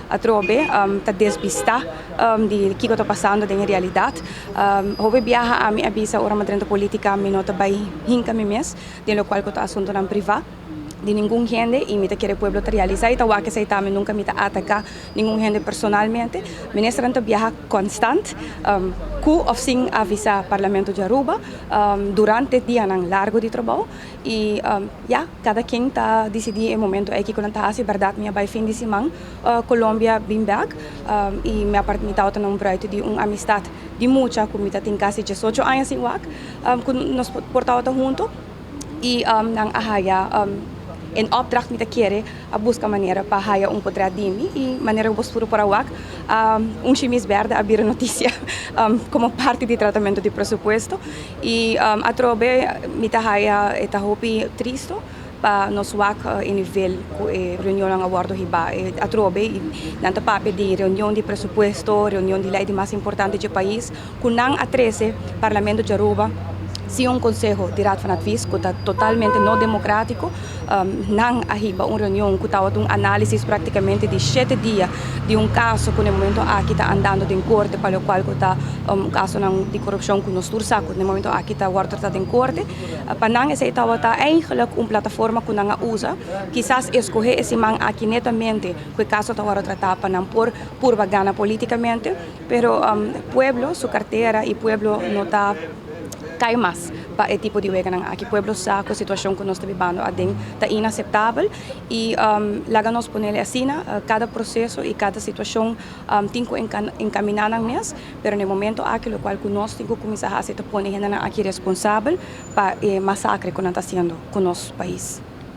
Atrobe ta desbista di kico ta pasando den e realidad. Hopi biaha ami a bisa ora mi a drenta politica mi no ta bay hinca mi mes den locual cu ta asuntonan priva di ningun hende y mi ta kere pueblo ta realisa y ta wak esey tambe nunca mi ta ataca ningun hende personalmente. Ministernan ta biaha constant cu of sin avisa Parlamento di Aruba durante dianan largo di trabou y ya cada ken ta dicidi e momento ey kico nan ta haci. Berdad mi a bay fin di siman Colombia bin bek y mi a mi tabata na un bruid di un amistad di mucha cu mi ta tin casi 18 aña sin wak cu nos por tabata hunto y nan a haya en opdracht, mi ta kere a busca manera pa haya un potret di mi y manera cu bos tur por a wak, un shimis berde a bira noticia como parti di tratamento di presupuesto. Y atrobe mi ta haya e ta hopi tristo pa nos wak e nivel cu e reunionnan a wordo hiba. Atrobe nan ta papia di reunion di presupuesto, reunion di ley di mas importante dje pais, cu nan a trece Parlamento di Aruba sin un conseho di Raad van Advies, cu ta totalmente no democratico. Nan a hiba un reunion cu tabata un analisis practicamente di 7 dia di un caso cu na e momento aki ta andando den corte, pa locual cu ta un casonan di corupcion cu nos tur sa cu na e momento aki ta wordo trata den corte. Pa nan esey tabata eigenlijk un plataforma cu nan a usa, kisas escoge e siman aki netamente cu e caso ta wordo trata pa nan por purba gana politicamente, pero pueblo su cartera y pueblo no ta cay mas pa e tipo di weganan aki. Pueblo sa cu e situacion cu nos ta bibando aden ta inaceptabel y laga nos ponele asina, cada proceso y cada situacion tin cu encamina nan mes, pero na e momento aki locual cu nos tin cu cuminsa haci ta pone hendenan aki responsabel pa e masacre cu nan ta haciendo cu nos pais.